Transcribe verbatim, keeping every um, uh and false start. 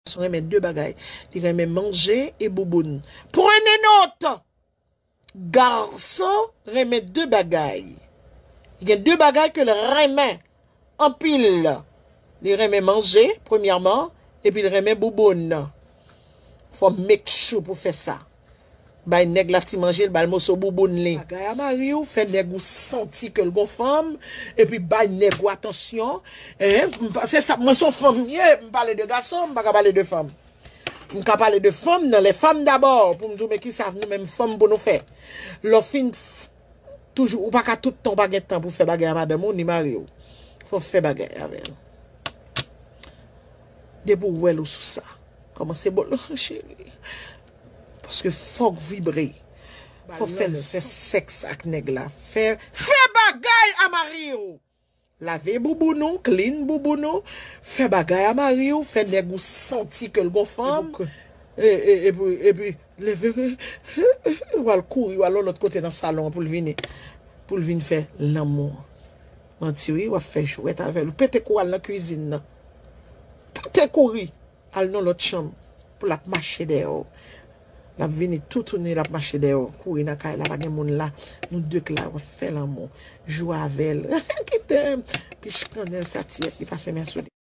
Gason renmen de bagay. Li renmen manje e bouboun. Prenez note! Gason renmen de bagay. Li gen de bagay ke l renmen anpil. Li renmen manje, premyèman, epi l renmen bouboun. Fò make sure pou fè sa. Bay nèg la ti manje, l ba l moso bouboun li. Bagay a mari w, fè nèg ou santi ke l gon fanm, epi bay nèg ou atansyon. Hein? M pa- Se sa, mwen se yon fanm m ye, m pale de gason, m pa ka pale de fanm. M ka pale de fanm nan, les femmes d'abord, pou m di w men kisa nou menm fanm pou nou fè. Lè w fin f- toujou, ou pa ka tout tan, ou pa gen tan pou fè bagay a madanm ou ni mari w. Fò w fè bagay avè l. Depi w wè l ou sou sa, kòmanse bò l cheri. Paske fòk vibre. Fò fè l fè sèks ak nèg la. Fè, fè bagay a mari w. Lave bouboun ou, clean bouboun ou. Fè bagay a mari w, fè nèg ou santi ke l gon fanm. Epi, epi, epi leve, w al kouri, w al yon lòt kote nan salon an pou l vini. Pou l vin fè lanmou. Manti wi, w ap fè jwèt avè l. Ou pete kou al nan kwizin nan. Pete kouri. Al nan lòt chanm pou l ap mache dèyè w. L ap vini toutouni, l ap mache dèyè w. Kouri nan kay la, pa gen moun la. Nou de k la, w ap fè lanmou. Jwe avè l. Kite m. Pich kannèl sa tiyèt li pase men sou li.